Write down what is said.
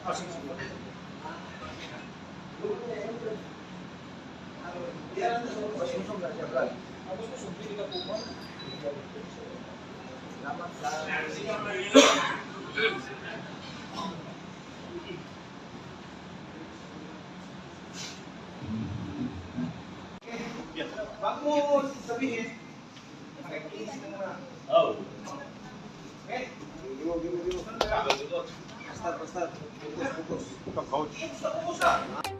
Ah, sige, sige. Tapos mo, sumpi kita po ba? Salamat sa Bago mo sabihin, nakikinis ka muna. Oh. Okay? Gibo, gibo, gibo. Basta, basta. Focus, focus. Coach. Focus na, focus na.